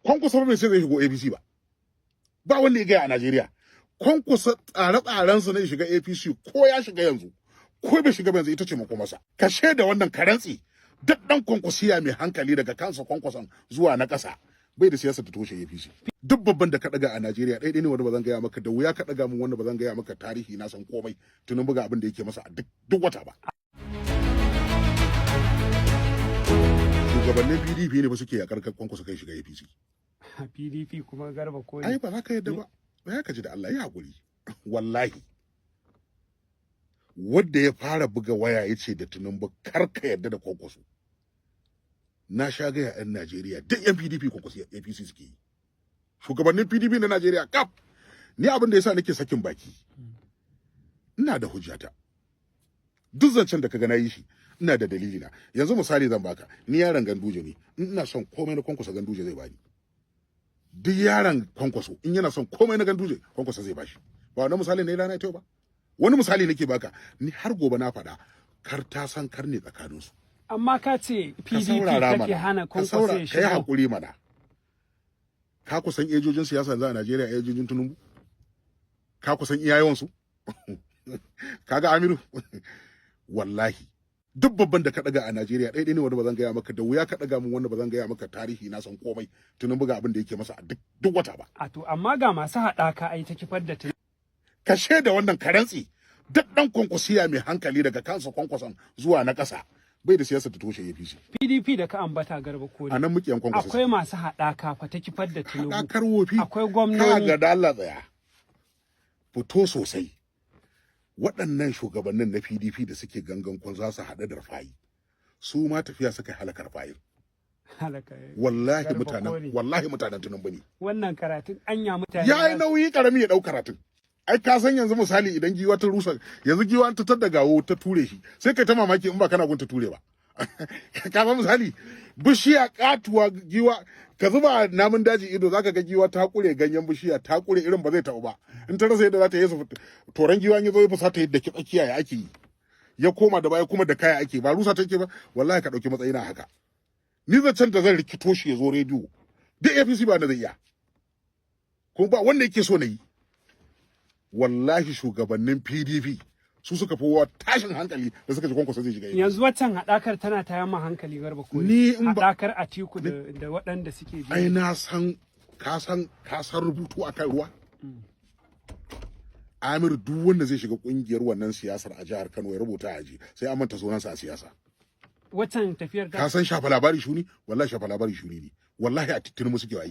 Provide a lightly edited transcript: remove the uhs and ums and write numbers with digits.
Kwankwaso bai sai zai shigo APC ba. Ba wanda ya gaya a Najeriya. Kwankwaso tsare-tsarensa na shiga APC, ko ya shiga yanzu ko bai shiga ba yanzu, ita ce makomarsa. Ka shaida wannan karantsi, duk dan Kwankwasiya mai hankali, daga kansa Kwankwason zuwa na ƙasa, bai da siyasa ta toshe APC. Duk babban da ka daga a Najeriya, ɗaya ne wanda ba zan gaya maka, da wuya ka daga mun wanda ba zan gaya maka tarihi na san komai tunin buga abin da yake masa a duk wata ba. Shugabannin PDP ne ba suke yakar Kwankwaso kai shiga APC. PDP kuma, Garba Kore? Ai ba za ka yadda ba. Ba ya ka ji da Allah ya hakuri. Wallahi wanda ya fara buga waya ya ce da Tinubu kar ka yadda da Kwankwaso, na sha gaya 'yan Najeriya, duk 'yan PDP Kwankwaso APC suke yi. Shugabannin PDP na Najeriya kaf. Ni abin da yasa nake sakin baki, ina da hujjata. Duk zancen da kaga na yi shi, ina da dalili na. Yanzu misali zan baka, ni yaron Ganduje ne. In ina son komai na Kwankwaso, Ganduje zai bani. Duk yaron Kwankwaso in yana son komai na Ganduje, Kwankwaso zai bashi. Ba wani misali ne rana ita ba, wani misali nake baka. Ni har gobe na faɗa, kar ta san kar ne tsakaninsu. Amma ka ce Ka PDP saurara take mana. hana Ka Kwankwaso saura ya ka yi shigo. hakuri mana. Ka kusan ejojin siyasa yanzu a Najeriya, ejojin Tinubu, ka kusan iya yawansu? Kaga Amiru, wallahi duk babban da ka daga a Najeriya, ɗaya ne wanda ba zan gaya maka, da wuya ka daga mun wanda ba zan gaya maka tarihi na san komai Tinubu ga abin da yake masa a duk wata ba. A to, amma ga masu haɗaka ai ta kifar da Tinubu. Ka shaida wannan karantsi, duk dan Kwankwasiya mai hankali, daga kansa Kwankwason zuwa na ƙasa, bai da siyasa ta toshe APC. PDP da ka ambata, Garba Kore. A nan muke yan Kwankwasa. Akwai masu haɗaka fa ta kifar da Tinubu. Haɗakar wofi. Akwai gwamnoni. Ka ga, da Allah tsaya. Fito sosai. Waɗannan shugabannin na PDP da suke gangan kun za su haɗu da Rufa'i, su ma tafiya suka halaka Rufa'i. Halaka. Wallahi Garba mutanen Kore. Wallahi mutanen Tinubu ne. Wannan karatun anya mutane Ya yi za su- nauyi karami ya ɗau karatun. Ai ka san yanzu misali idan giwa ta rusa, yanzu giwa ta tadda gawo ta ture shi, sai kai ta mamaki in ba kana gun ta ture ba. Ka san misali bishiya katuwa, giwa, ka zuba namun daji ido, zaka ga giwa ta kure ganyen bishiya, ta kure irin ba zai taɓu ba. In ta rasa yadda za ta yi su toran giwa, in ya zo ya fusata yadda ki tsakiya ya ake yi, ya koma da baya kuma da kaya ake ba rusa take ba. Wallahi ka ɗauki matsayina haka. Ni zancen da zan rikito shi ya zo rediyo, duk APC ba na zai iya, kuma ba wanda yake so na yi. Wallahi shugabannin PDP su suka fi wa tashin hankali da suka ji Kwankwaso zai shiga APC. Yanzu waccan haɗakar tana tayar ma hankali, Garba Kore? Ni in ba- Haɗakar Atiku da waɗanda suke bi. Ai na san, ka san rubutu akan ruwa. Amir, duk wanda zai shiga kungiyar wannan siyasar a jihar Kano ya rubuta aji, sai an manta sunansa a siyasa. Waccan tafiyar ta Ka san shafa labari shuni? Wallahi shafa labari shuni ne. Wallahi a Tinubu suke aiki.